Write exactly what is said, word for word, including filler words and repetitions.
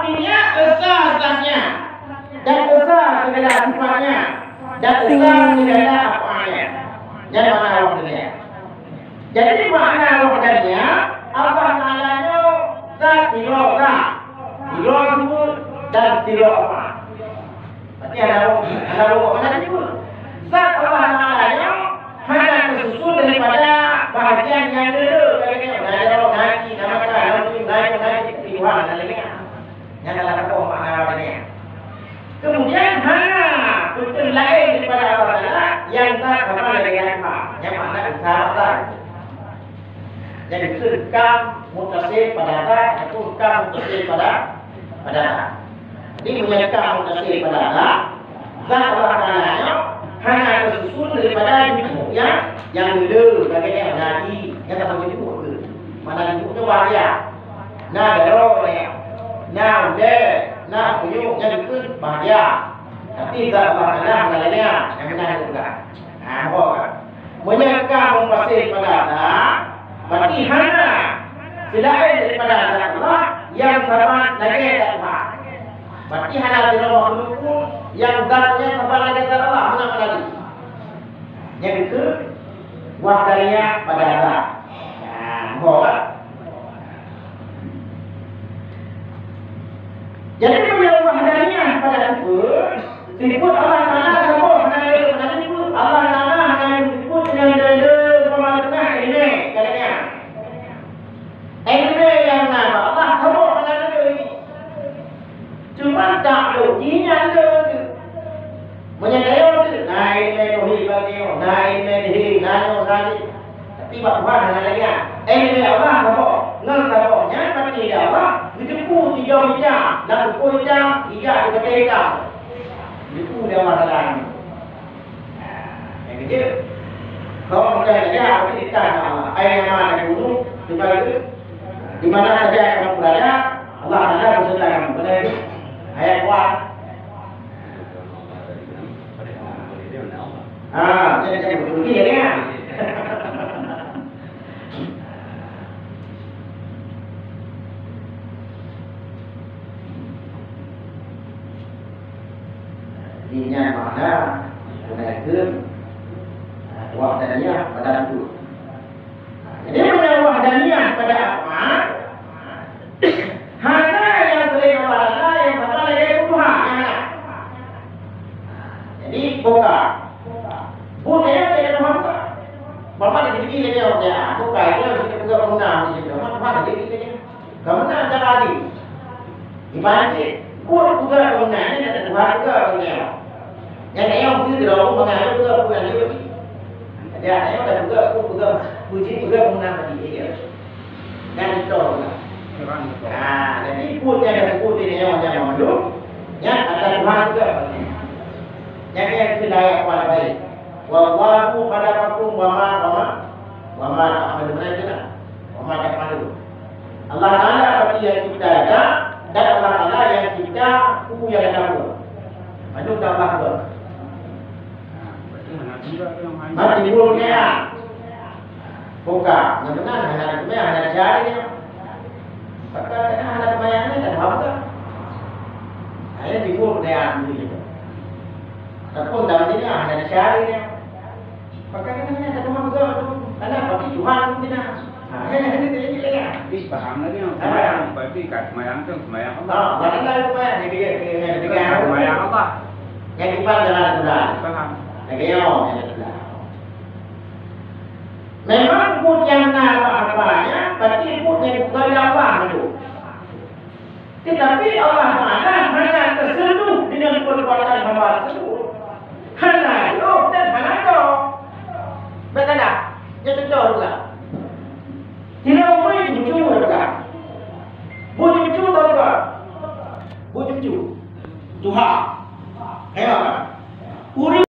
Nyan esa zatnya, dan esa segala sifatnya, dan esa segala af'alnya. Nyan makna wahdaniyah. Jadi, makna wahdaniyah, Allah Taala nyoe zat sidroe zat, sidroe sifeut dan sidroe af'al. Berarti hana boh, hana boh makna jipeu. Zat Allah Taala nyoe hana teususun daripada bahagian nyang le-le, lagèe nyoe, na jaroe, na agi, na mata, na ujeuen, na nyoe, na jih, Tuhan, na lagèe nyan. Nyan adalah tokoh makna wahdaniyah. Kemudian hana peuteun laén daripada Allah Taala nyang zat sama lagèe nyan Tuhan. Nyan makna esa Allah. Jadi, keu kam mutasil pada zat ataupun kam mutasil pada, pada zat. Jadi, meunyoe kam mutasil pada zat, zat Allah Taala nyoe hana teususun daripada jukuk nyang, nyang le-le, lagèe nyan, na agi, nyang ka jukuk tu. Makna jukuk tu bahagian. Na jaroe nyan, na ulèe, na punyueng, nyan dikeue bahagian. Tapi zat Allah Taala hana lagèe nyan, nyang meunan juga. Ha, nampak kan? Meunyoe ka meupaséh pada zat, berarti hana selaén daripada zat Allah nyang sama lagèe zat Tuhan. Berarti hana sidroe makhluk pun nyang zat nyang sama lagèe zat Allah, meunan tadi. Nyang keu wahdaniyah pada zat. Nah, nampak kan? Jadi, meunyoe wahdaniyah pada sifeut, sifeut Allah Taala saboh hana le, hana le sifeut. Allah Taala hana le sifeut nyang le-le, umpama teuka iéleumé, ka lagèe nyan. Iéleumé nyang na bak Allah saboh hana le. Cuma taklok jih nyan le. Meunyoe tanyoe tu, na iéleumé tauhid bak tanyoe, na iéleumé sihé, na nyoe, na jih. Tapi bak Tuhan hana lagèe nyan. Iéleumé Allah saboh, ngon saboh nyan pasti lé Allah geuteupeue sijom itam, lam bukon itam, ijak di batèe itam. Geuteupeue lé Allah Taala nyan. Nah, nyang keujeuet. Kau meukai lagèe apa cerita Allah? Aina ma takunu, di mana, di mana saja kamu berada, Allah Taala beserta kamu. Betul? Ayat kuat. Ah, jadi, jadi, betul dia, ya. Jadi, nyan makna tunaikan, ah, wahdaniyah pada tu. Jadi, meunyoe wahdaniyah pada apa? Hana nyang selain Allah Taala nyang sama lagèe Tuhan, hana. Jadi, buka. Buet nyan keu Tuhan buka. Bapak di sini lagèe orang kaya, buka itu harus kita pegang bangunan di sini. Tuhan, Tuhan, jadi kita ni. Bangunan cara adil. Ibarat buet pegang bangunan ni, ada Tuhan pegang bangunan. Nyang ayong tu di dalam bangunan tu pegang bangunan tu. Jadi, ayong dah pegang, aku pegang, puji pegang bangunan tadi, dia. Dan itu juga. Ha, jadi buet nyang disebut di nyoe nyang mandum, nyan ata Tuhan juga. Nyang, nyang keunan ayat kuat baik. "Wallahu khalaqakum wa ma, wa ma, wa ma ta'malun." Nah, itu nah. "Wa ma ta'malun." Allah Taala pasti yang cipta dah, dan Allah Taala yang cipta buku yang ada pun. Mandum dah Allah pun. Mati buruk ya. Buka, nyan meunan hana dikeumaya, hana disyarik nyan. Pakon kana hana dikeumaya nyan, tak faham ke? Hanya timbul keuadaan sendiri. Ataupun dalam diri hana disyarik nyan. Pakon kana hana tak faham ke? Karena bagi Tuhan pun kena. Ha, ya, ya, ya, ya, ya. Tapi paham lagi yang sembahyang, berarti kat sembahyang tu, sembahyang Allah. Ha, bukan Allah sembahyang, dia, dia, dia, dia, dia, sembahyang Allah. Yang iman dalam Tuhan. Paham. Lagi yang, yang Tuhan. Memang buet nyang na bak hamba nyan, berarti buet nyang bukan dari Allah tu. Tetapi Allah Taala hana tersentuh dengan perbuatan hamba tersebut. Hana jroh dan hana dong. Bèk tanda. Nyoe contoh juga. Tidak boleh cucu juga. Buet cucu tau juga. Buet cucu. Tuhan. Hebat kan? Ureueng